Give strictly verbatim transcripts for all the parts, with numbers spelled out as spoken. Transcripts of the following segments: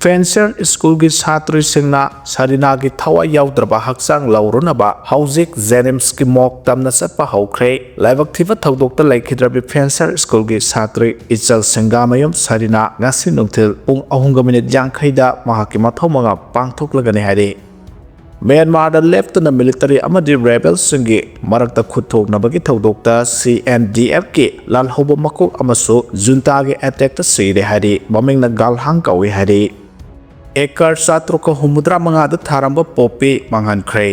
ꯐꯦꯟꯁꯔ ꯁ꯭ꯀꯨꯜꯒꯤ ꯁꯥꯇ꯭ꯔꯤꯁꯤꯡꯅ ꯁꯔꯤꯅꯥꯒꯤ ꯊꯋꯥꯏ ꯌꯥꯎꯗ꯭ꯔꯕ ꯍꯛꯆꯥꯡ ꯂꯧꯔꯨꯅꯕ ꯍꯧꯖꯤꯛ ꯖꯦꯅꯤꯝꯁꯀꯤ ꯃꯣꯛ ꯇꯝꯅ ꯆꯠꯄ ꯍꯧꯈ꯭ꯔꯦ꯫ ꯂꯥꯏꯕꯛ ꯊꯤꯕ ꯊꯧꯗꯣꯛꯇ ꯂꯩꯈꯤꯗ꯭ꯔꯕꯤ ꯐꯦꯟꯁꯔ ꯁ꯭ꯀꯨꯜꯒꯤ ꯁꯥꯇ꯭ꯔꯤ ꯏꯆꯜ ꯁꯤꯡꯒꯥꯃꯌꯨꯝ ꯁꯔꯤꯅꯥ ꯉꯁꯤ ꯅꯨꯡꯊꯤꯜ ꯄꯨꯡ ꯑꯍꯨꯝꯒ ꯃꯤꯅꯤꯠ ꯌꯥꯡꯈꯩꯗ ꯃꯍꯥꯛꯀꯤ ꯃꯊꯧ ꯃꯉꯝ ꯄꯥꯡꯊꯣꯛꯂꯒꯅꯤ ꯍꯥꯏꯔꯤ꯫ ꯃ꯭ꯌꯥꯟꯃꯥꯔꯗ ꯂꯦꯞꯇꯅ ꯃꯤꯂꯤꯇꯔꯤ ꯑꯃꯗꯤ ꯔꯦꯕꯦꯜꯁꯤꯡꯒꯤ ꯃꯔꯛꯇ ꯈꯨꯠ ꯊꯣꯛꯅꯕꯒꯤ ꯊꯧꯗꯣꯛꯇ ꯁꯤ ꯑꯦꯟ ꯗꯤ ꯑꯦꯐꯀꯤ ꯂꯥꯜꯍꯧꯕ ꯃꯀꯣꯛ ꯑꯃꯁꯨ ꯖꯨꯟꯇꯥꯒꯤ ꯑꯦꯇꯦꯛꯇ ꯁꯤꯔꯦ ꯍꯥꯏꯔꯤ꯫ ꯃꯃꯤꯡꯅ ꯒꯥꯜꯍꯥꯡ ꯀꯧꯏ ꯍꯥꯏꯔꯤ꯫ ꯑꯦꯀꯔ ꯆꯥꯇ꯭ꯔꯨꯛꯀ ꯍꯨꯝꯐꯨꯇꯔꯥ ꯃꯉꯥꯗ ꯊꯥꯔꯝꯕ ꯄꯣꯄꯤ ꯃꯥꯡꯍꯟꯈ꯭ꯔꯦ꯫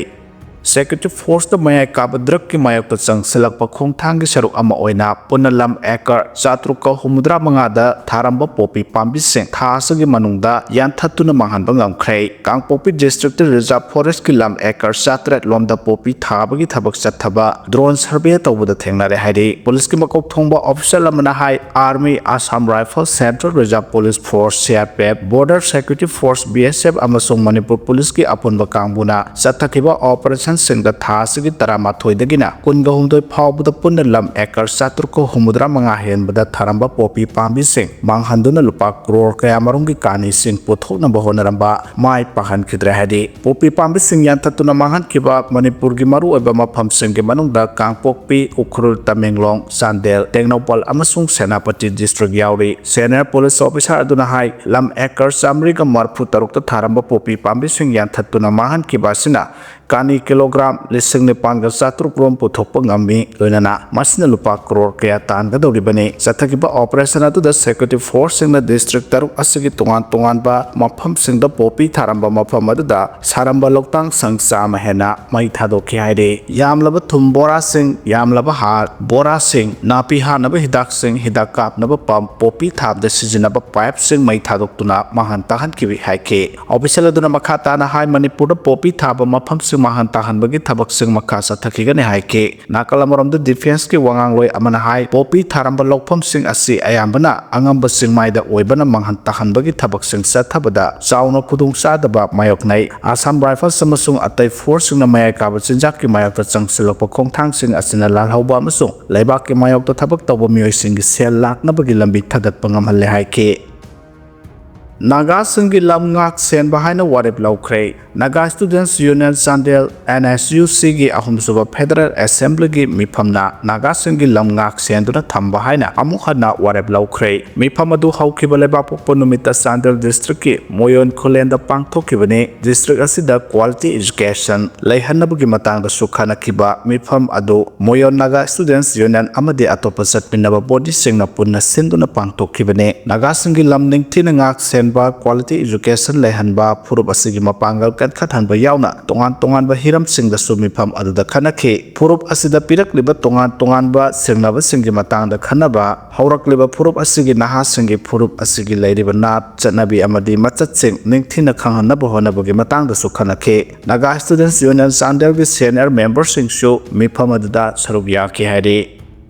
ꯁꯦꯀ꯭ꯌꯨꯔꯤꯇꯤ ꯐꯣꯔꯁꯇ ꯃꯌꯥꯏ ꯀꯥꯕ ꯗ꯭ꯔꯒꯀꯤ ꯃꯥꯌꯣꯛꯇ ꯆꯪꯁꯤꯜꯂꯛꯄ ꯈꯣꯡꯊꯥꯡꯒꯤ ꯁꯔꯨꯛ ꯑꯃ ꯑꯣꯏꯅ ꯄꯨꯟꯅ ꯂꯝ ꯑꯦꯀꯔ ꯆꯥꯇ꯭ꯔꯨꯛꯀ ꯍꯨꯝꯐꯨꯇꯔꯥ ꯃꯉꯥꯗ ꯊꯥꯔꯝꯕ ꯄꯣꯄꯤ ꯄꯥꯝꯕꯤꯁꯤꯡ ꯊꯥ ꯑꯁꯤꯒꯤ ꯃꯅꯨꯡꯗ ꯌꯥꯟꯊꯠꯇꯨꯅ ꯃꯥꯡꯍꯟꯕ ꯉꯝꯈ꯭ꯔꯦ꯫ ꯀꯥꯡꯄꯣꯛꯄꯤ ꯗꯤꯁꯇ꯭ꯔꯤꯛꯇ ꯔꯤꯖꯥꯔꯚ ꯐꯣꯔꯦꯁ꯭ꯠꯀꯤ ꯂꯝ ꯑꯦꯀꯔ ꯆꯥꯇꯔꯦꯠ ꯂꯣꯝꯗ ꯄꯣꯄꯤ ꯊꯥꯕꯒꯤ ꯊꯕꯛ ꯆꯠꯊꯕ ꯗ꯭ꯔꯣꯟ ꯁꯔꯚꯦ ꯇꯧꯕꯗ ꯊꯦꯡꯅꯔꯦ ꯍꯥꯏꯔꯤ꯫ ꯄꯨꯂꯤꯁꯀꯤ ꯃꯀꯣꯛ ꯊꯣꯡꯕ ꯑꯣꯐꯤꯁꯤꯌꯦꯜ ꯑꯃꯅ ꯍꯥꯏ, army, Assam rifle, central reserve police force, C R P F, border security force, B S F, ꯑꯃꯁꯨꯡ ꯃꯅꯤꯄꯨꯔ ꯄꯨꯂꯤꯁꯀꯤ ꯑꯄꯨꯟꯕ ꯀꯥꯡꯕꯨꯅ ꯆꯠꯊꯈꯤꯕ ꯑꯣꯄꯔꯦꯁꯟꯁꯤꯡꯗ ꯊꯥ ꯑꯁꯤꯒꯤ ꯇꯔꯥꯃꯥꯊꯣꯏꯗꯒꯤꯅ ꯀꯨꯟꯒ ꯍꯨꯝꯗꯣꯏ ꯐꯥꯎꯕꯗ ꯄꯨꯟꯅ ꯂꯝ ꯑꯦꯀꯔ ꯆꯥꯇ꯭ꯔꯨꯛꯀ ꯍꯨꯝꯐꯨꯇꯔꯥ ꯃꯉꯥ ꯍꯦꯟꯕꯗ ꯊꯥꯔꯝꯕ ꯄꯣꯄꯤ ꯄꯥꯝꯕꯤꯁꯤꯡ ꯃꯥꯡꯍꯟꯗꯨꯅ ꯂꯨꯄꯥ ꯀ꯭ꯔꯣꯔ ꯀꯌꯥꯃꯔꯨꯝꯒꯤ ꯀꯥꯅꯤꯁꯤꯡ ꯄꯨꯊꯣꯛꯅꯕ ꯍꯣꯠꯅꯔꯝꯕ ꯃꯥꯏ ꯄꯥꯛꯍꯟꯈꯤꯗ꯭ꯔꯦ ꯍꯥꯏꯔꯤ꯫ ꯄꯣꯄꯤ ꯄꯥꯝꯕꯤꯁꯤꯡ ꯌꯥꯟꯊꯠꯇꯨꯅ ꯃꯥꯡꯍꯟꯈꯤꯕ ꯃꯅꯤꯄꯨꯔꯒꯤ ꯃꯔꯨꯑꯣꯏꯕ ꯃꯐꯝꯁꯤꯡꯒꯤ ꯃꯅꯨꯡꯗ ꯀꯥꯡꯄꯣꯛꯄꯤ, ꯎꯈ꯭ꯔꯨꯜ, ꯇꯃꯦꯡꯂꯣꯡ, ꯆꯥꯟꯗꯦꯜ, ꯇꯦꯡꯅꯧꯄꯜ ꯑꯃꯁꯨꯡ ꯁꯦꯅꯥꯄꯇꯤ ꯗꯤꯁꯇ꯭ꯔꯤꯛ ꯌꯥꯎꯔꯤ꯫ ꯁꯦꯅꯤꯌꯔ ꯄꯨꯂꯤꯁ ꯑꯣꯐꯤꯁꯥꯔ ꯑꯗꯨꯅ ꯍꯥꯏ, ꯂꯝ ꯑꯦꯀꯔ ꯆꯥꯃꯔꯤꯒ ꯃꯔꯤꯐꯨ ꯇꯔꯨꯛꯇ ꯊꯥꯔꯝꯕ ꯄꯣꯄꯤ ꯄꯥꯝꯕꯤꯁꯤꯡ ꯌꯥꯟꯊꯠꯇꯨꯅ ꯃꯥꯡꯍꯟꯈꯤꯕ ꯑꯁꯤꯅ ꯀꯥꯅꯤ ꯀꯤꯂꯣꯒ꯭ꯔꯥꯝ ꯂꯤꯁꯤꯡ ꯅꯤꯄꯥꯟꯒ ꯆꯥꯇ꯭ꯔꯨꯛ ꯔꯣꯝ ꯄꯨꯊꯣꯛꯄ ꯉꯝꯃꯤ, ꯂꯣꯏꯅꯅ ꯃꯁꯤꯅ ꯂꯨꯄꯥ ꯀ꯭ꯔꯣꯔ ꯀꯌꯥ ꯇꯥꯟꯒꯗꯧꯔꯤꯕꯅꯤ꯫ ꯆꯠꯊꯈꯤꯕ ꯑꯣꯄꯔꯦꯁꯟ ꯑꯗꯨꯗ ꯁꯦꯀ꯭ꯌꯨꯔꯤꯇꯤ ꯐꯣꯔꯁꯁꯤꯡꯅ ꯗꯤꯁꯇ꯭ꯔꯤꯛ ꯇꯔꯨꯛ ꯑꯁꯤꯒꯤ ꯇꯣꯉꯥꯟ ꯇꯣꯉꯥꯟꯕ ꯃꯐꯝꯁꯤꯡꯗ ꯄꯣꯄꯤ ꯊꯥꯔꯝꯕ ꯃꯐꯝ ꯑꯗꯨꯗ ꯁꯥꯔꯝꯕ ꯂꯧꯇꯥꯡ ꯁꯪ ꯆꯥꯝꯃ ꯍꯦꯟꯅ ꯃꯩ ꯊꯥꯗꯣꯛꯈꯤ ꯍꯥꯏꯔꯤ꯫ ꯌꯥꯝꯂꯕ ꯊꯨꯝ ꯕꯣꯔꯥꯁꯤꯡ, ꯌꯥꯝꯂꯕ ꯍꯥꯔ, ꯕꯣꯔꯥꯁꯤꯡ, ꯅꯥꯄꯤ ꯍꯥꯠꯅꯕ ꯍꯤꯗꯥꯛꯁꯤꯡ, ꯍꯤꯗꯥꯛ ꯀꯥꯞꯅꯕ ꯄꯝꯞ, ꯄꯣꯄꯤ ꯊꯥꯕꯗ ꯁꯤꯖꯤꯟꯅꯕ ꯄꯥꯏꯞꯁꯤꯡ ꯃꯩ ꯊꯥꯗꯣꯛꯇꯨꯅ ꯃꯥꯡꯍꯟ ꯇꯥꯛꯍꯟꯈꯤꯕ ꯍꯥꯏꯈꯤ꯫ ꯑꯣꯐꯤꯁꯤꯌꯦꯜ ꯑꯗꯨꯅ ꯃꯈꯥ ꯇꯥꯅ ꯍꯥꯏ, ꯃꯅꯤꯄꯨꯔꯗ ꯄꯣꯄꯤ ꯊꯥꯕ ꯃꯐꯝꯁꯤꯡ ꯃꯥꯡꯍꯟ ꯇꯥꯛꯍꯟꯕꯒꯤ ꯊꯕꯛꯁꯤꯡ ꯃꯈꯥ ꯆꯠꯊꯈꯤꯒꯅꯤ ꯍꯥꯏꯈꯤ꯫ ꯅꯥꯀꯜ ꯑꯃꯔꯣꯝꯗ ꯗꯤꯐꯦꯟꯁꯀꯤ ꯋꯥꯉꯥꯡꯂꯣꯏ ꯑꯃꯅ ꯍꯥꯏ, ꯄꯣꯄꯤ ꯊꯥꯔꯝꯕ ꯂꯧꯐꯝꯁꯤꯡ ꯑꯁꯤ ꯑꯌꯥꯝꯕꯅ ꯑꯉꯝꯕ ꯆꯤꯡꯃꯥꯏꯗ ꯑꯣꯏꯕꯅ ꯃꯥꯡꯍꯟ ꯇꯥꯛꯍꯟꯕꯒꯤ ꯊꯕꯛꯁꯤꯡ ꯆꯠꯊꯕꯗ ꯆꯥꯎꯅ ꯈꯨꯗꯣꯡꯆꯥꯗꯕ ꯃꯥꯌꯣꯛꯅꯩ꯫ ꯑꯁꯥꯝ ꯔꯥꯏꯐꯜꯁ ꯑꯃꯁꯨꯡ ꯑꯇꯩ ꯐꯣꯔꯁꯁꯤꯡꯅ ꯃꯌꯥꯏ ꯀꯥꯕ ꯆꯤꯟꯖꯥꯛꯀꯤ ꯃꯥꯌꯣꯛꯇ ꯆꯪꯁꯤꯜꯂꯛꯄ ꯈꯣꯡꯊꯥꯡꯁꯤꯡ ꯑꯁꯤꯅ ꯂꯥꯜꯍꯧꯕ ꯑꯃꯁꯨꯡ ꯂꯩꯕꯥꯛꯀꯤ ꯃꯥꯌꯣꯛꯇ ꯊꯕꯛ ꯇꯧꯕ ꯃꯤꯑꯣꯏꯁꯤꯡꯒꯤ ꯁꯦꯜ ꯂꯥꯛꯅꯕꯒꯤ ꯂꯝꯕꯤ ꯊꯥꯗꯠꯄ ꯉꯝꯍꯜꯂꯦ ꯍꯥꯏꯈꯤ꯫ ꯅꯥꯒꯥꯁꯤꯡꯒꯤ ꯂꯝ ꯉꯥꯛ ꯁꯦꯟꯕ ꯍꯥꯏꯅ ꯋꯥꯔꯦꯞ ꯂꯧꯈ꯭ꯔꯦ꯫ Naga students union Chandel, N S U ꯁꯤꯒꯤ ꯑꯍꯨꯝꯁꯨꯕ ꯐꯦꯗꯔꯦꯜ ꯑꯦꯁꯦꯝꯕ꯭ꯂꯤꯒꯤ ꯃꯤꯐꯝꯅ ꯅꯥꯒꯥꯁꯤꯡꯒꯤ ꯂꯝ ꯉꯥꯛ ꯁꯦꯟꯗꯨꯅ ꯊꯝꯕ ꯍꯥꯏꯅ ꯑꯃꯨꯛ ꯍꯟꯅ ꯋꯥꯔꯦꯞ ꯂꯧꯈ꯭ꯔꯦ꯫ ꯃꯤꯐꯝ ꯑꯗꯨ ꯍꯧꯈꯤꯕ ꯂꯩꯕꯥꯛꯄꯣꯛꯄ ꯅꯨꯃꯤꯠꯇ ꯆꯥꯟꯗꯦꯜ ꯗꯤꯁꯇ꯭ꯔꯤꯛꯀꯤ ꯃꯣꯌꯣꯟ ꯈꯨꯂꯦꯟꯗ ꯄꯥꯡꯊꯣꯛꯈꯤꯕꯅꯤ꯫ ꯗꯤꯁꯇ꯭ꯔꯤꯛ ꯑꯁꯤꯗ quality education ꯂꯩꯍꯟꯅꯕꯒꯤ ꯃꯇꯥꯡꯗꯁꯨ ꯈꯟꯅꯈꯤꯕ ꯃꯤꯐꯝ ꯑꯗꯨ ꯃꯣꯌꯣꯟ ꯅꯥꯒꯥ ꯁ꯭ꯇꯨꯗꯦꯟꯠꯁ ꯌꯨꯅꯤꯌꯟ ꯑꯃꯗꯤ ꯑꯇꯣꯞꯄ ꯆꯠꯃꯤꯟꯅꯕ ꯕꯣꯗꯤꯁꯤꯡꯅ ꯄꯨꯟꯅ ꯁꯤꯟꯗꯨꯅ ꯄꯥꯡꯊꯣꯛꯈꯤꯕꯅꯤ꯫ ꯅꯥꯒꯥꯁꯤꯡꯒꯤ ꯂꯝ ꯅꯤꯡꯊꯤꯅ ꯉꯥꯛ ꯁꯦꯟꯕ, quality education ꯂꯩꯍꯟꯕ, ꯐꯨꯔꯨꯞ ꯑꯁꯤꯒꯤ ꯃꯄꯥꯡꯒꯜ ꯀꯟꯈꯠꯍꯟꯕ ꯌꯥꯎꯅ ꯇꯣꯉꯥꯟ ꯇꯣꯉꯥꯟꯕ ꯍꯤꯔꯝꯁꯤꯡꯗꯁꯨ ꯃꯤꯐꯝ ꯑꯗꯨꯗ ꯈꯟꯅꯈꯤ꯫ ꯐꯨꯔꯨꯞ ꯑꯁꯤꯗ ꯄꯤꯔꯛꯂꯤꯕ ꯇꯣꯉꯥꯟ ꯇꯣꯉꯥꯟꯕ ꯁꯤꯡꯅꯕꯁꯤꯡꯒꯤ ꯃꯇꯥꯡꯗ ꯈꯟꯅꯕ, ꯍꯧꯔꯛꯂꯤꯕ ꯐꯨꯔꯨꯞ ꯑꯁꯤꯒꯤ ꯅꯍꯥꯁꯤꯡꯒꯤ ꯐꯨꯔꯨꯞ ꯑꯁꯤꯒꯤ ꯂꯩꯔꯤꯕ ꯅꯥꯠ, ꯆꯠꯅꯕꯤ ꯑꯃꯗꯤ ꯃꯆꯠꯁꯤꯡ ꯅꯤꯡꯊꯤꯅ ꯈꯪꯍꯟꯅꯕ ꯍꯣꯠꯅꯕꯒꯤ ꯃꯇꯥꯡꯗꯁꯨ ꯈꯟꯅꯈꯤ꯫ ꯅꯥꯒꯥ ꯁ꯭ꯇꯨꯗꯦꯟꯠꯁ ꯌꯨꯅꯤꯌꯟ ꯆꯥꯟꯗꯦꯜꯒꯤ ꯁꯦꯅꯤꯌꯔ ꯃꯦꯝꯕꯔꯁꯤꯡꯁꯨ ꯃꯤꯐꯝ ꯑꯗꯨꯗ ꯁꯔꯨꯛ ꯌꯥꯈꯤ ꯍꯥꯏꯔꯤ꯫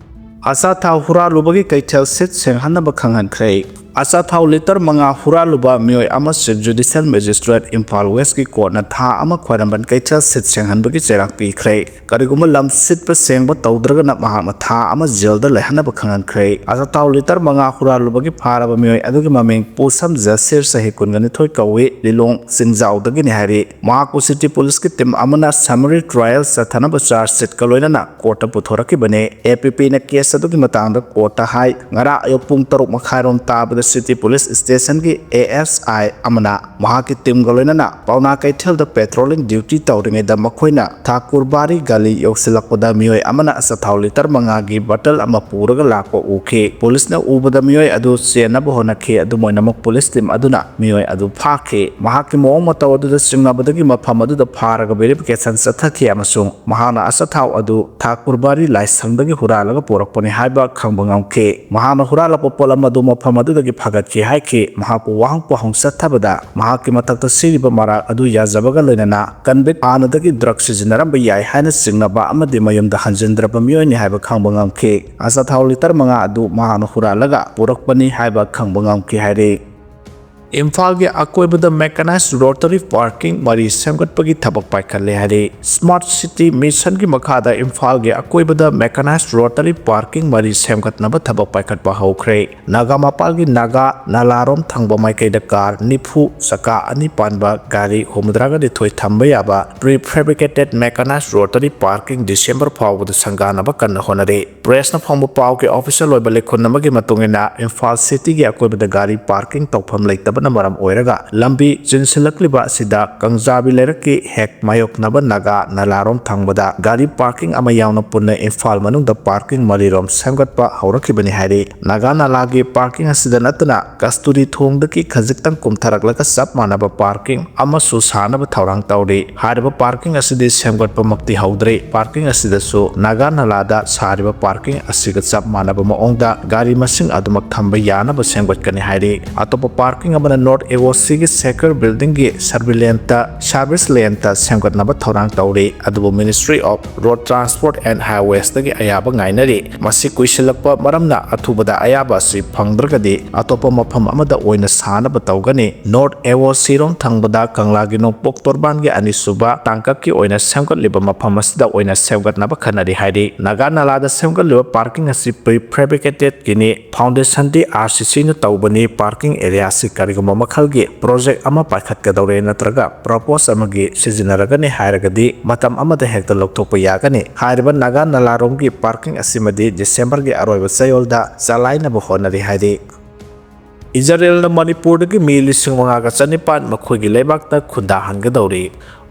ꯑꯆꯥꯊꯥꯎ ꯍꯨꯔꯥꯜꯂꯨꯕꯒꯤ ꯀꯩꯊꯦꯜ ꯁꯤꯠ ꯁꯦꯡꯍꯟꯅꯕ ꯈꯪꯍꯟꯈ꯭ꯔꯦ꯫ ꯑꯆꯥꯊꯥꯎ ꯂꯤꯇꯔ ꯃꯉꯥ ꯍꯨꯔꯥꯜꯂꯨꯕ ꯃꯤꯑꯣꯏ ꯑꯃ ꯆꯤꯐ ꯖꯨꯗꯤꯁꯤꯌꯦꯜ ꯃꯦꯖꯤꯁꯇ꯭ꯔꯦꯠ ꯏꯝꯐꯥꯜ ꯋꯦꯁꯀꯤ ꯀꯣꯔꯠꯅ ꯊꯥ ꯑꯃ ꯈ꯭ꯋꯥꯏꯔꯝꯕꯟ ꯀꯩꯊꯦꯜ ꯁꯤꯠ ꯁꯦꯡꯍꯟꯕꯒꯤ ꯆꯩꯔꯥꯛ ꯄꯤꯈ꯭ꯔꯦ꯫ ꯀꯔꯤꯒꯨꯝꯕ ꯂꯝ ꯁꯤꯠꯄ ꯁꯦꯡꯕ ꯇꯧꯗ꯭ꯔꯒꯅ ꯃꯍꯥꯛꯅ ꯊꯥ ꯑꯃ ꯖꯦꯜꯗ ꯂꯩꯍꯟꯅꯕ ꯈꯪꯍꯟꯈ꯭ꯔꯦ꯫ ꯑꯆꯥꯊꯥꯎ ꯂꯤꯇꯔ ꯃꯉꯥ ꯍꯨꯔꯥꯜꯂꯨꯕꯒꯤ ꯐꯥꯔꯕ ꯃꯤꯑꯣꯏ ꯑꯗꯨꯒꯤ ꯃꯃꯤꯡ ꯄꯨꯁꯝ ꯖꯁꯤꯔ, ꯆꯍꯤ ꯀꯨꯟꯒ ꯅꯤꯊꯣꯏ ꯀꯧꯏ, ꯂꯤꯂꯣꯡ ꯆꯤꯡꯖꯥꯎꯗꯒꯤꯅꯤ ꯍꯥꯏꯔꯤ꯫ ꯃꯍꯥꯛꯄꯨ ꯁꯤꯇꯤ ꯄꯨꯂꯤꯁꯀꯤ ꯇꯤꯝ ꯑꯃꯅ summary trial ꯆꯠꯊꯅꯕ ꯆꯥꯔꯖ ꯁꯤꯠꯀ ꯂꯣꯏꯅꯅ ꯀꯣꯔꯠꯇ ꯄꯨꯊꯣꯔꯛꯈꯤꯕꯅꯤ꯫ ꯑꯦ ꯄꯤ ꯄꯤꯅ ꯀꯦꯁ ꯑꯗꯨꯒꯤ ꯃꯇꯥꯡꯗ ꯀꯣꯔꯠꯇ ꯍꯥꯏ꯫ ꯉꯔꯥꯡ ꯑꯌꯨꯛ ꯄꯨꯡ ꯇꯔꯨꯛ ꯃꯈꯥꯏꯔꯣꯝ ꯇꯥꯕꯗ ꯁꯤꯇꯤ ꯄꯨꯂꯤꯁ ꯁ꯭ꯇꯦꯁꯟꯒꯤ ꯑꯦ ꯑꯦꯁ ꯑꯥꯏ ꯑꯃꯅ ꯃꯍꯥꯛꯀꯤ ꯇꯤꯝꯒ ꯂꯣꯏꯅꯅ ꯄꯥꯎꯅꯥ ꯀꯩꯊꯦꯜꯗ ꯄꯦꯇ꯭ꯔꯣꯂꯤꯡ ꯗ꯭ꯌꯨꯇꯤ ꯇꯧꯔꯤꯉꯩꯗ ꯃꯈꯣꯏꯅ ꯊꯥꯀꯨꯔꯕꯥꯔꯤ ꯒꯂꯤ ꯌꯧꯁꯤꯜꯂꯛꯄꯗ ꯃꯤꯑꯣꯏ ꯑꯃꯅ ꯑꯆꯥꯊꯥꯎ ꯂꯤꯇꯔ ꯃꯉꯥꯒꯤ ꯕꯇꯜ ꯑꯃ ꯄꯨꯔꯒ ꯂꯥꯛꯄ ꯎꯈꯤ꯫ ꯄꯨꯂꯤꯁꯅ ꯎꯕꯗ ꯃꯤꯑꯣꯏ ꯑꯗꯨ ꯆꯦꯟꯅꯕ ꯍꯣꯠꯅꯈꯤ꯫ ꯑꯗꯨꯝ ꯑꯣꯏꯅꯃꯛ ꯄꯨꯂꯤꯁ ꯇꯤꯝ ꯑꯗꯨꯅ ꯃꯤꯑꯣꯏ ꯑꯗꯨ ꯐꯥꯈꯤ꯫ ꯃꯍꯥꯛꯀꯤ ꯃꯑꯣꯡ ꯃꯇꯧ ꯑꯗꯨꯗ ꯆꯤꯡꯅꯕꯗꯒꯤ ꯃꯐꯝ ꯑꯗꯨꯗ ꯐꯥꯔꯒ ꯚꯦꯔꯤꯐꯤꯀꯦꯁꯟ ꯆꯠꯊꯈꯤ ꯑꯃꯁꯨꯡ ꯃꯍꯥꯛꯅ ꯑꯆꯥꯊꯥꯎ ꯑꯗꯨ ꯊꯥꯀꯨꯔꯕꯥꯔꯤ ꯂꯥꯏꯁꯪꯗꯒꯤ ꯍꯨꯔꯥꯜꯂꯒ ꯄꯨꯔꯛꯄꯅꯤ ꯍꯥꯏꯕ ꯈꯪꯕ ꯉꯝꯈꯤ꯫ ꯃꯍꯥꯛꯅ ꯍꯨꯔꯥꯜꯂꯛꯄ ꯄꯣꯠꯂꯝ ꯑꯗꯨ ꯃꯐꯝ ꯑꯗꯨꯗꯒꯤ ꯐꯒꯠꯈꯤ ꯍꯥꯏꯈꯤ꯫ ꯃꯍꯥꯛꯄꯨ ꯋꯥꯍꯪ ꯄꯥꯎꯍꯪ ꯆꯠꯊꯕꯗ ꯃꯍꯥꯛꯀꯤ ꯃꯊꯛꯇ ꯁꯤꯔꯤꯕ ꯃꯔꯥꯛ ꯑꯗꯨ ꯌꯥꯖꯕꯒ ꯂꯣꯏꯅꯅ ꯀꯟꯚꯤꯛ ꯍꯥꯟꯅꯗꯒꯤ ꯗ꯭ꯔꯒ ꯁꯤꯖꯤꯟꯅꯔꯝꯕ ꯌꯥꯏ ꯍꯥꯏꯅ ꯆꯤꯡꯅꯕ ꯑꯃꯗꯤ ꯃꯌꯨꯝꯗ ꯍꯟꯖꯤꯟꯗ꯭ꯔꯕ ꯃꯤꯑꯣꯏꯅꯤ ꯍꯥꯏꯕ ꯈꯪꯕ ꯉꯝꯈꯤ꯫ ꯑꯆꯥꯊꯥꯎ ꯂꯤꯇꯔ ꯃꯉꯥ ꯑꯗꯨ ꯃꯍꯥꯛꯅ ꯍꯨꯔꯥꯜꯂꯒ ꯄꯨꯔꯛꯄꯅꯤ ꯍꯥꯏꯕ ꯈꯪꯕ ꯉꯝꯈꯤ ꯍꯥꯏꯔꯤ꯫ ꯏꯝꯐꯥꯜꯒꯤ ꯑꯀꯣꯏꯕꯗ mechanized rotary parking ꯃꯔꯤ ꯁꯦꯝꯒꯠꯄꯒꯤ ꯊꯕꯛ ꯄꯥꯏꯈꯠꯂꯦ ꯍꯥꯏꯔꯤ꯫ Smart City Mission ꯒꯤ ꯃꯈꯥꯗ ꯏꯝꯐꯥꯜꯒꯤ ꯑꯀꯣꯏꯕꯗ mechanized rotary parking ꯃꯔꯤ ꯁꯦꯝꯒꯠꯅꯕ ꯊꯕꯛ ꯄꯥꯏꯈꯠꯄ ꯍꯧꯈ꯭ꯔꯦ꯫ ꯅꯥꯒꯥ ꯃꯄꯥꯜꯒꯤ ꯅꯥꯒꯥ ꯅꯂꯥꯔꯣꯝ ꯊꯪꯕ ꯃꯥꯏꯀꯩꯗ ꯀꯥꯔ ꯅꯤꯐꯨ, ꯆꯀꯥ ꯑꯅꯤ ꯄꯥꯟꯕ ꯒꯥꯔꯤ ꯍꯨꯝꯐꯨꯇꯔꯥꯒ ꯅꯤꯊꯣꯏ ꯊꯝꯕ ꯌꯥꯕ prefabricated mechanized rotary parking December ꯐꯥꯎꯕꯗ ꯁꯪꯒꯥꯅꯕ ꯀꯟꯅ ꯍꯣꯠꯅꯔꯤ꯫ Press ꯅ ꯐꯪꯕ ꯄꯥꯎꯒꯤ official ꯑꯣꯏꯕ ꯂꯩꯈꯨꯟ ꯑꯃꯒꯤ ꯃꯇꯨꯡ ꯏꯟꯅ, ꯏꯝꯐꯥꯜ city ꯒꯤ ꯑꯀꯣꯏꯕꯗ ꯒꯥꯔꯤ parking ꯇꯧꯐꯝ ꯂꯩꯇꯕꯅ ꯃꯔꯝ ꯑꯣꯏꯔꯒ ꯂꯝꯕꯤ ꯆꯤꯟꯁꯤꯜꯂꯛꯂꯤꯕ ꯑꯁꯤꯗ ꯀꯪꯖꯥꯕꯤ ꯂꯩꯔꯛꯀꯤ ꯍꯦꯛ ꯃꯥꯌꯣꯛꯅꯕ ꯅꯥꯒꯥ ꯅꯂꯥꯔꯣꯝ ꯊꯪꯕꯗ ꯒꯥꯔꯤ parking ꯑꯃ ꯌꯥꯎꯅ ꯄꯨꯟꯅ ꯏꯝꯐꯥꯜ ꯃꯅꯨꯡꯗ parking ꯃꯔꯤꯔꯣꯝ ꯁꯦꯝꯒꯠꯄ ꯍꯧꯔꯛꯈꯤꯕꯅꯤ ꯍꯥꯏꯔꯤ꯫ ꯅꯥꯒꯥ ꯅꯂꯥꯒꯤ parking ꯑꯁꯤꯗ ꯅꯠꯇꯅ ꯀꯁꯇꯨꯔꯤ ꯊꯣꯡꯗꯒꯤ ꯈꯖꯤꯛꯇꯪ ꯀꯨꯝꯊꯔꯛꯂꯒ ꯆꯞ ꯃꯥꯟꯅꯕ parking ꯑꯃꯁꯨ ꯁꯥꯅꯕ ꯊꯧꯔꯥꯡ ꯇꯧꯔꯤ꯫ ꯍꯥꯏꯔꯤꯕ parking ꯑꯁꯤꯗꯤ ꯁꯦꯝꯒꯠꯄꯃꯛꯇꯤ ꯍꯧꯗ꯭ꯔꯤ꯫ Parking ꯑꯁꯤꯗꯁꯨ ꯅꯥꯒꯥ ꯅꯂꯥꯗ ꯁꯥꯔꯤꯕ parking ꯑꯁꯤꯒ ꯆꯞ ꯃꯥꯟꯅꯕ ꯃꯑꯣꯡꯗ ꯒꯥꯔꯤ ꯃꯁꯤꯡ ꯑꯗꯨꯃꯛ ꯊꯝꯕ ꯌꯥꯅꯕ ꯁꯦꯝꯒꯠꯀꯅꯤ ꯍꯥꯏꯔꯤ꯫ ꯑꯇꯣꯞꯄ parking ꯑꯃꯅ North A O C ꯒꯤ Shaker Building ꯒꯤ service lane ꯇ, service lane ꯇ ꯁꯦꯝꯒꯠꯅꯕ ꯊꯧꯔꯥꯡ ꯇꯧꯔꯤ, ꯑꯗꯨꯕꯨ Ministry of Road Transport and Highways ꯇꯒꯤ ꯑꯌꯥꯕ ꯉꯥꯏꯅꯔꯤ꯫ ꯃꯁꯤ ꯀꯨꯏꯁꯤꯜꯂꯛꯄ ꯃꯔꯝꯅ ꯑꯊꯨꯕꯗ ꯑꯌꯥꯕ ꯑꯁꯤ ꯐꯪꯗ꯭ꯔꯒꯗꯤ ꯑꯇꯣꯞꯄ ꯃꯐꯝ ꯑꯃꯗ ꯑꯣꯏꯅ ꯁꯥꯅꯕ ꯇꯧꯒꯅꯤ꯫ North A O C ꯔꯣꯝ ꯊꯪꯕꯗ ꯀꯪꯂꯥꯒꯤ ꯅꯣꯡꯄꯣꯛ ꯇꯣꯔꯕꯥꯟꯒꯤ ꯑꯅꯤꯁꯨꯕ ꯇꯥꯡꯀꯛꯀꯤ ꯑꯣꯏꯅ ꯁꯦꯝꯒꯠꯂꯤꯕ ꯃꯐꯝ ꯑꯁꯤꯗ ꯑꯣꯏꯅ ꯁꯦꯝꯒꯠꯅꯕ ꯈꯟꯅꯔꯤ ꯍꯥꯏꯔꯤ꯫ ꯅꯥꯒꯥ ꯅꯂꯥꯗ ꯁꯦꯝꯒꯠꯂꯤꯕ parking ꯑꯁꯤ prefabricated ꯀꯤꯅꯤ꯫ Foundation ꯗꯤ R C C ꯅ ꯇꯧꯕꯅꯤ꯫ Parking area ꯑꯁꯤ ꯀꯔꯤꯒꯨꯝꯕ ꯃꯈꯜꯒꯤ project ꯑꯃ ꯄꯥꯏꯈꯠꯀꯗꯧꯔꯦ ꯅꯠꯇ꯭ꯔꯒ purpose ꯑꯃꯒꯤ ꯁꯤꯖꯤꯟꯅꯔꯒꯅꯤ ꯍꯥꯏꯔꯒꯗꯤ ꯃꯇꯝ ꯑꯃꯗ ꯍꯦꯛꯇ ꯂꯧꯊꯣꯛꯄ ꯌꯥꯒꯅꯤ꯫ ꯍꯥꯏꯔꯤꯕ ꯅꯥꯒꯥ ꯅꯂꯥꯔꯣꯝꯒꯤ parking ꯑꯁꯤꯃꯗꯤ December ꯒꯤ ꯑꯔꯣꯏꯕ ꯆꯌꯣꯜꯗ ꯆꯂꯥꯏꯅꯕ ꯍꯣꯠꯅꯔꯤ ꯍꯥꯏꯔꯤ꯫ ꯏꯖꯔꯦꯜꯅ ꯃꯅꯤꯄꯨꯔꯗꯒꯤ ꯃꯤ ꯂꯤꯁꯤꯡ ꯃꯉꯥꯒ ꯆꯅꯤꯄꯥꯟ ꯃꯈꯣꯏꯒꯤ ꯂꯩꯕꯥꯛꯇ ꯈꯨꯟꯗꯥꯍꯟꯒꯗꯧꯔꯤ꯫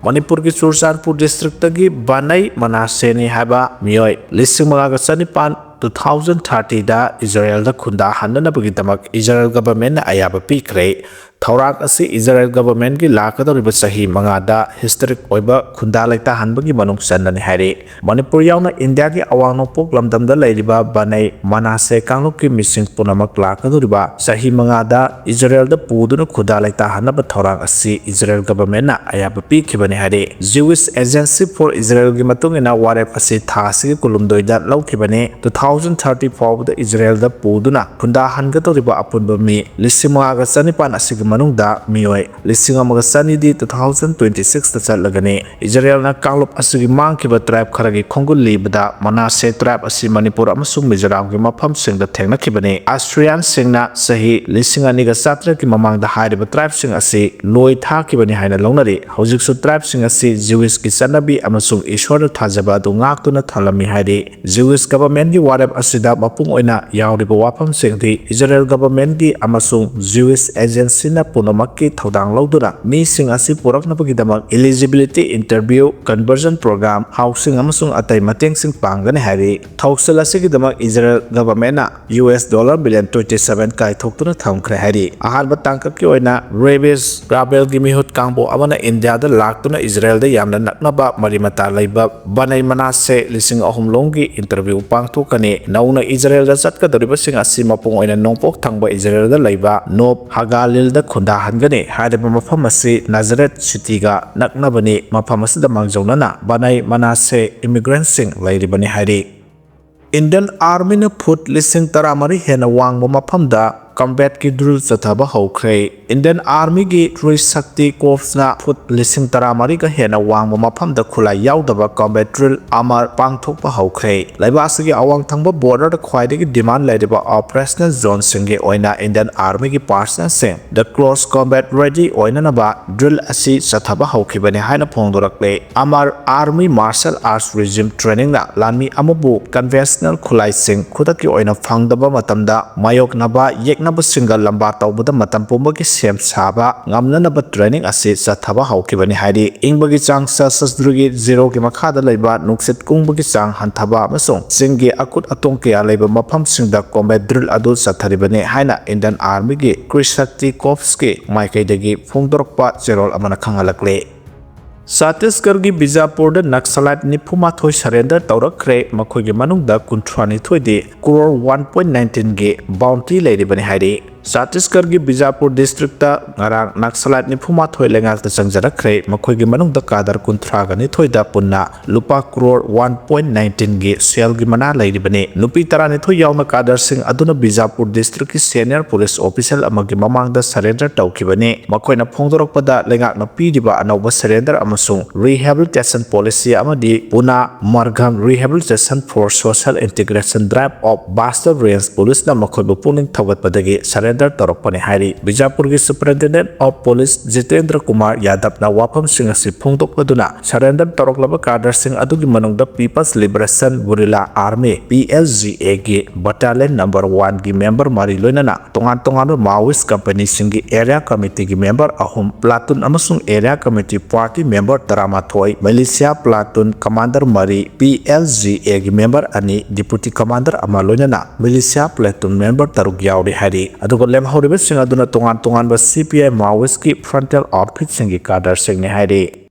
ꯃꯅꯤꯄꯨꯔꯒꯤ ꯆꯨꯔꯆꯥꯟꯄꯨꯔ district ꯇꯒꯤ ꯕꯅꯩ ꯃꯅꯥꯁꯦꯅꯤ ꯍꯥꯏꯕ ꯃꯤꯑꯣꯏ ꯂꯤꯁꯤꯡ ꯃꯉꯥꯒ ꯆꯅꯤꯄꯥꯟ two thousand thirty ꯗ ꯏꯖꯔꯦꯜꯗ ꯈꯨꯟꯗꯥꯍꯟꯅꯅꯕꯒꯤꯗꯃꯛ ꯏꯖꯔꯦꯜ government ꯅ ꯑꯌꯥꯕ ꯄꯤꯈ꯭ꯔꯦ꯫ ꯊꯧꯔꯥꯡ ꯑꯁꯤ ꯏꯖꯔꯦꯜ government ꯀꯤ ꯂꯥꯛꯀꯗꯧꯔꯤꯕ ꯆꯍꯤ ꯃꯉꯥꯗ historic ꯑꯣꯏꯕ ꯈꯨꯟꯗꯥ ꯂꯩꯇꯥꯍꯟꯕꯒꯤ ꯃꯅꯨꯡ ꯆꯟꯅꯅꯤ ꯍꯥꯏꯔꯤ꯫ ꯃꯅꯤꯄꯨꯔ ꯌꯥꯎꯅ ꯏꯟꯗꯤꯌꯥꯒꯤ ꯑꯋꯥꯡ ꯅꯣꯡꯄꯣꯛ ꯂꯝꯗꯝꯗ ꯂꯩꯔꯤꯕ ꯕꯅꯩ ꯃꯅꯥꯁꯦ ꯀꯥꯡꯂꯨꯞꯀꯤ ꯃꯤꯁꯤꯡ ꯄꯨꯝꯅꯃꯛ ꯂꯥꯛꯀꯗꯧꯔꯤꯕ ꯆꯍꯤ ꯃꯉꯥꯗ ꯏꯖꯔꯦꯜꯗ ꯄꯨꯗꯨꯅ ꯈꯨꯟꯗꯥ ꯂꯩꯇꯥꯍꯟꯅꯕ ꯊꯧꯔꯥꯡ ꯑꯁꯤ ꯏꯖꯔꯦꯜ government ꯅ ꯑꯌꯥꯕ ꯄꯤꯈꯤꯕꯅꯤ ꯍꯥꯏꯔꯤ꯫ Jewish Agency for Israel ꯒꯤ ꯃꯇꯨꯡ ꯏꯟꯅ ꯋꯥꯔꯦꯞ ꯑꯁꯤ ꯊꯥ ꯑꯁꯤꯒꯤ ꯀꯨꯟꯍꯨꯝꯗꯣꯏꯗ ꯂꯧꯈꯤꯕꯅꯤ꯫ Two thousand thirty ꯐꯥꯎꯕꯗ ꯏꯖꯔꯦꯜꯗ ꯄꯨꯗꯨꯅ ꯈꯨꯟꯗꯥꯍꯟꯒꯗꯧꯔꯤꯕ ꯑꯄꯨꯟꯕ ꯃꯤ ꯂꯤꯁꯤꯡ ꯃꯉꯥꯒ ꯆꯅꯤꯄꯥꯟ ꯑꯁꯤꯒꯤ ꯃꯅꯨꯡꯗ ꯃꯤꯑꯣꯏ ꯂꯤꯁꯤꯡ ꯑꯃꯒ ꯆꯅꯤꯗꯤ two thousand twenty six ꯇ ꯆꯠꯂꯒꯅꯤ꯫ ꯏꯖꯔꯦꯜꯅ ꯀꯥꯡꯂꯨꯞ ꯑꯁꯤꯒꯤ ꯃꯥꯡꯈꯤꯕ ꯇ꯭ꯔꯥꯏꯕ ꯈꯔꯒꯤ ꯈꯣꯡꯒꯨꯜ ꯂꯤꯕꯗ ꯃꯅꯥꯁꯦ ꯇ꯭ꯔꯥꯏꯕ ꯑꯁꯤ ꯃꯅꯤꯄꯨꯔ ꯑꯃꯁꯨꯡ ꯃꯤꯖꯣꯔꯥꯝꯒꯤ ꯃꯐꯝꯁꯤꯡꯗ ꯊꯦꯡꯅꯈꯤꯕꯅꯤ꯫ ꯑꯁꯇ꯭ꯔꯤꯌꯥꯟꯁꯤꯡꯅ ꯆꯍꯤ ꯂꯤꯁꯤꯡ ꯑꯅꯤꯒ ꯆꯥꯇ꯭ꯔꯦꯠꯀꯤ ꯃꯃꯥꯡꯗ ꯍꯥꯏꯔꯤꯕ ꯇ꯭ꯔꯥꯏꯕꯁꯤꯡ ꯑꯁꯤ ꯂꯣꯏ ꯊꯥꯈꯤꯕꯅꯤ ꯍꯥꯏꯅ ꯂꯧꯅꯔꯤ꯫ ꯍꯧꯖꯤꯛꯁꯨ ꯇ꯭ꯔꯥꯏꯕꯁꯤꯡ ꯑꯁꯤ ꯖ꯭ꯌꯨꯏꯁꯀꯤ ꯆꯠꯅꯕꯤ ꯑꯃꯁꯨꯡ ꯏꯁꯣꯔꯗ ꯊꯥꯖꯕ ꯑꯗꯨ ꯉꯥꯛꯇꯨꯅ ꯊꯝꯂꯝꯃꯤ ꯍꯥꯏꯔꯤ꯫ ꯖ꯭ꯌꯨꯏꯁ ꯒꯚꯔꯟꯃꯦꯟꯠꯀꯤ ꯋꯥꯔꯦꯞ ꯑꯁꯤꯗ ꯃꯄꯨꯡ ꯑꯣꯏꯅ ꯌꯥꯎꯔꯤꯕ ꯋꯥꯐꯝꯁꯤꯡꯗꯤ ꯏꯖꯔꯦꯜ ꯒꯚꯔꯟꯃꯦꯟꯠꯀꯤ ꯑꯃꯁꯨꯡ ꯖ꯭ꯌꯨꯏꯁ ꯑꯦꯖꯦꯟꯁꯤꯅ ꯄꯨꯝꯅꯃꯛꯀꯤ ꯊꯧꯗꯥꯡ ꯂꯧꯗꯨꯅ ꯃꯤꯁꯤꯡ ꯑꯁꯤ ꯄꯨꯔꯛꯅꯕꯒꯤꯗꯃꯛ eligibility interview, conversion program, housing ꯑꯃꯁꯨꯡ ꯑꯇꯩ ꯃꯇꯦꯡꯁꯤꯡ ꯄꯥꯡꯒꯅꯤ ꯍꯥꯏꯔꯤ꯫ ꯊꯧꯁꯤꯜ ꯑꯁꯤꯒꯤꯗꯃꯛ ꯏꯖꯔꯦꯜ ꯒꯚꯔꯟꯃꯦꯟꯠꯅ U S dollar billion twenty seven ꯀꯥꯏꯊꯣꯛꯇꯨꯅ ꯊꯝꯈ꯭ꯔꯦ ꯍꯥꯏꯔꯤ꯫ ꯑꯍꯥꯟꯕ ꯇꯥꯡꯀꯛꯀꯤ ꯑꯣꯏꯅ ꯔꯦꯕꯤꯁ ꯇ꯭ꯔꯥꯏꯕꯦꯜꯒꯤ ꯃꯤꯍꯨꯠ ꯀꯥꯡꯕꯨ ꯑꯃꯅ ꯏꯟꯗꯤꯌꯥꯗ ꯂꯥꯛꯇꯨꯅ ꯏꯖꯔꯦꯜꯗ ꯌꯥꯝꯅ ꯅꯛꯅꯕ ꯃꯔꯤ ꯃꯇꯥ ꯂꯩꯕ ꯕꯅꯩ ꯃꯅꯥꯁꯦ ꯂꯤꯁꯤꯡ ꯑꯍꯨꯝ ꯂꯣꯝꯒꯤ interview ꯄꯥꯡꯊꯣꯛꯀꯅꯤ꯫ ꯅꯧꯅ ꯏꯖꯔꯦꯜꯗ ꯆꯠꯀꯗꯧꯔꯤꯕꯁꯤꯡ ꯑꯁꯤ ꯃꯄꯨꯡ ꯑꯣꯏꯅ ꯅꯣꯡꯄꯣꯛ ꯊꯪꯕ ꯏꯖꯔꯦꯜꯗ ꯂꯩꯕ ꯅꯣꯞ ꯍꯒꯥꯂꯤꯜꯗ ꯈꯨꯟꯗꯥꯍꯟꯒꯅꯤ꯫ ꯍꯥꯏꯔꯤꯕ ꯃꯐꯝ ꯑꯁꯤ ꯅꯥꯖꯔꯦꯠ ꯁꯤꯇꯤꯒ ꯅꯛꯅꯕꯅꯤ꯫ ꯃꯐꯝ ꯑꯁꯤꯗ ꯃꯥꯡꯖꯧꯅꯅ ꯕꯅꯩ ꯃꯅꯥꯁꯦ immigrantꯁꯤꯡ ꯂꯩꯔꯤꯕꯅꯤ ꯍꯥꯏꯔꯤ꯫ ꯏꯟꯗꯤꯌꯟ ꯑꯥꯔꯃꯤꯅ ꯐꯨꯠ ꯂꯤꯁꯤꯡ ꯇꯔꯥꯃꯔꯤ ꯍꯦꯟꯅ ꯋꯥꯡꯕ ꯃꯐꯝꯗ combatꯀꯤ drill ꯆꯠꯊꯕ ꯍꯧꯈ꯭ꯔꯦ꯫ ꯏꯟꯗꯤꯌꯟ ꯑꯥꯔꯃꯤꯒꯤ ꯇ꯭ꯔꯤꯁꯛꯇꯤ ꯀꯣꯔꯞꯁꯅ ꯐꯨꯠ ꯂꯤꯁꯤꯡ ꯇꯔꯥꯃꯔꯤꯒ ꯍꯦꯟꯅ ꯋꯥꯡꯕ ꯃꯐꯝꯗ ꯈꯨꯠꯂꯥꯏ ꯌꯥꯎꯗꯕ combat drill ꯑꯃ ꯄꯥꯡꯊꯣꯛꯄ ꯍꯧꯈ꯭ꯔꯦ꯫ ꯂꯩꯕꯥꯛ ꯑꯁꯤꯒꯤ ꯑꯋꯥꯡ ꯊꯪꯕ borderꯗ ꯈ꯭ꯋꯥꯏꯗꯒꯤ demand ꯂꯩꯔꯤꯕ operational zoneꯁꯤꯡꯒꯤ ꯑꯣꯏꯅ ꯏꯟꯗꯤꯌꯟ ꯑꯥꯔꯃꯤꯒꯤ personnelꯁꯤꯡ the close combat ready ꯑꯣꯏꯅꯅꯕ drill ꯑꯁꯤ ꯆꯠꯊꯕ ꯍꯧꯈꯤꯕꯅꯤ ꯍꯥꯏꯅ ꯐꯣꯡꯗꯣꯔꯛꯂꯦ꯫ ꯑꯃꯔ ꯑꯥꯔꯃꯤ martial arts regime trainingꯅ ꯂꯥꯟꯃꯤ ꯑꯃꯕꯨ conventional ꯈꯨꯠꯂꯥꯏꯁꯤꯡ ꯈꯨꯗꯛꯀꯤ ꯑꯣꯏꯅ ꯐꯪꯗꯕ ꯃꯇꯝꯗ ꯃꯥꯌꯣꯛꯅꯕ ꯌꯦꯛꯅꯕꯁꯤꯡꯒ ꯂꯝꯕꯥ ꯇꯧꯕꯗ ꯃꯇꯝ ꯄꯨꯝꯕꯒꯤ ꯁꯦꯝ ꯁꯥꯕ ꯉꯝꯅꯅꯕ training ꯑꯁꯤ ꯆꯠꯊꯕ ꯍꯧꯈꯤꯕꯅꯤ ꯍꯥꯏꯔꯤ꯫ ꯏꯪꯕꯒꯤ ꯆꯥꯡ Celsius degree zeroꯒꯤ ꯃꯈꯥꯗ ꯂꯩꯕ, ꯅꯨꯡꯁꯤꯠ ꯀꯨꯡꯕꯒꯤ ꯆꯥꯡ ꯍꯟꯊꯕ ꯑꯃꯁꯨꯡ ꯆꯤꯡꯒꯤ ꯑꯀꯨꯠ ꯑꯇꯣꯡ ꯀꯌꯥ ꯂꯩꯕ ꯃꯐꯝꯁꯤꯡꯗ combat drill ꯑꯗꯨ ꯆꯠꯊꯔꯤꯕꯅꯤ ꯍꯥꯏꯅ ꯏꯟꯗꯤꯌꯟ ꯑꯥꯔꯃꯤꯒꯤ ꯇ꯭ꯔꯤꯁꯛꯇꯤ ꯀꯣꯔꯞꯁꯀꯤ ꯃꯥꯏꯀꯩꯗꯒꯤ ꯐꯣꯡꯗꯣꯔꯛꯄ ꯆꯦꯔꯣꯜ ꯑꯃꯅ ꯈꯪꯍꯜꯂꯛꯂꯤ꯫ ꯆꯇꯤꯁꯒꯔꯒꯤ ꯕꯤꯖꯥꯄꯨꯔꯗ ꯅꯛꯁꯂꯥꯏꯠ ꯅꯤꯐꯨ ꯃꯥꯊꯣꯏ surrender ꯇꯧꯔꯛꯈ꯭ꯔꯦ꯫ ꯃꯈꯣꯏꯒꯤ ꯃꯅꯨꯡꯗ ꯀꯨꯟꯊ꯭ꯔꯥ ꯅꯤꯊꯣꯏꯗꯤ crore one point nineteen ꯒꯤ bounty ꯂꯩꯔꯤꯕꯅꯤ ꯍꯥꯏꯔꯤ꯫ ꯆꯇꯤꯁꯒꯔꯒꯤ ꯕꯤꯖꯥꯄꯨꯔ ꯗꯤꯁꯇ꯭ꯔꯤꯛꯇ ꯉꯔꯥꯡ ꯅꯛꯁꯂꯥꯏꯠ ꯅꯤꯐꯨ ꯃꯥꯊꯣꯏ ꯂꯩꯉꯥꯛꯇ ꯆꯪꯖꯔꯛꯈ꯭ꯔꯦ꯫ ꯃꯈꯣꯏꯒꯤ ꯃꯅꯨꯡꯗ ꯀꯥꯗꯔ ꯀꯨꯟꯊ꯭ꯔꯥꯒ ꯅꯤꯊꯣꯏꯗ ꯄꯨꯟꯅ ꯂꯨꯄꯥ ꯀ꯭ꯔꯣꯔ ꯋꯥꯟ ꯄꯣꯏꯟ ꯅꯥꯏꯟꯇꯤꯟꯒꯤ ꯁꯦꯜꯒꯤ ꯃꯅꯥ ꯂꯩꯔꯤꯕꯅꯤ꯫ ꯅꯨꯄꯤ ꯇꯔꯥꯅꯤꯊꯣꯏ ꯌꯥꯎꯅ ꯀꯥꯗꯔꯁꯤꯡ ꯑꯗꯨꯅ ꯕꯤꯖꯥꯄꯨꯔ ꯗꯤꯁꯇ꯭ꯔꯤꯛꯀꯤ ꯁꯦꯅꯤꯌꯔ ꯄꯨꯂꯤꯁ ꯑꯣꯐꯤꯁꯤꯌꯦꯜ ꯑꯃꯒꯤ ꯃꯃꯥꯡꯗ ꯁꯔꯦꯟꯗꯔ ꯇꯧꯈꯤꯕꯅꯤ꯫ ꯃꯈꯣꯏꯅ ꯐꯣꯡꯗꯣꯔꯛꯄꯗ ꯂꯩꯉꯥꯛꯅ ꯄꯤꯔꯤꯕ ꯑꯅꯧꯕ ꯁꯔꯦꯟꯗꯔ ꯑꯃꯁꯨꯡ ꯔꯤꯍꯦꯕꯤꯂꯤꯇꯦꯁꯟ ꯄꯣꯂꯤꯁꯤ ꯑꯃꯗꯤ ꯄꯨꯅꯥ ꯃꯔꯒꯝ Rehabilitation for Social Integration Drive of Bastar Range ꯄꯨꯂꯤꯁꯅ ꯃꯈꯣꯏꯕꯨ ꯄꯨꯛꯅꯤꯡ ꯊꯧꯒꯠꯄꯗꯒꯤ ꯁꯔꯦꯟꯗꯔ ꯇꯧꯔꯛꯄꯅꯤ ꯍꯥꯏꯔꯤ꯫ ꯕꯤꯖꯥꯄꯨꯔꯒꯤ Superintendent of Police Jitendra Kumar ꯌꯥꯗꯕꯅ ꯋꯥꯐꯝꯁꯤꯡ ꯑꯁꯤ ꯐꯣꯡꯗꯣꯛꯂꯗꯨꯅ, ꯁꯔꯦꯟꯗꯔ ꯇꯧꯔꯛꯂꯕ ꯀꯥꯗꯔꯁꯤꯡ ꯑꯗꯨꯒꯤ ꯃꯅꯨꯡꯗ People's Liberation Guerrilla Army, P L G A, ꯒꯤ ꯕꯇꯥꯂꯤꯌꯟ ꯅꯝꯕꯔ ꯋꯥꯟꯒꯤ ꯃꯦꯝꯕꯔ ꯃꯔꯤ, ꯂꯣꯏꯅꯅ ꯇꯣꯉꯥꯟ ꯇꯣꯉꯥꯟꯕ Maoist ꯀꯝꯄꯦꯅꯤꯁꯤꯡꯒꯤ ꯑꯦꯔꯤꯌꯥ ꯀꯃꯤꯇꯤꯒꯤ ꯃꯦꯝꯕꯔ ꯑꯍꯨꯝ, ꯄ꯭ꯂꯥꯇꯨꯟ ꯑꯃꯁꯨꯡ ꯑꯦꯔꯤꯌꯥ ꯀꯃꯤꯇꯤ ꯄꯥꯔꯇꯤ ꯃꯦꯝꯕꯔ ꯇꯔꯥꯃꯥꯊꯣꯏ, ꯃꯤꯂꯤꯁꯤꯌꯥ ꯄ꯭ꯂꯥꯇꯨꯟ ꯀꯃꯥꯟꯗꯔ ꯃꯔꯤ, P L G A ꯒꯤ ꯃꯦꯝꯕꯔ ꯑꯅꯤ, ꯗꯤꯄꯨꯇꯤ ꯀꯃꯥꯟꯗꯔ ꯑꯃ, ꯂꯣꯏꯅꯅ ꯃꯤꯂꯤꯁꯤꯌꯥ ꯄ꯭ꯂꯥꯇꯨꯟ ꯃꯦꯝꯕꯔ ꯇꯔꯨꯛ ꯌꯥꯎꯔꯤ ꯍꯥꯏꯔꯤ꯫ ꯑꯗꯨꯒ ꯂꯦꯝꯍꯧꯔꯤꯕꯁꯤꯡ ꯑꯗꯨꯅ ꯇꯣꯉꯥꯟ ꯇꯣꯉꯥꯟꯕ C P I Maoist ꯀꯤ frontal outfit ꯁꯤꯡꯒꯤ ꯀꯥꯗꯔꯁꯤꯡꯅꯤ ꯍꯥꯏꯔꯤ꯫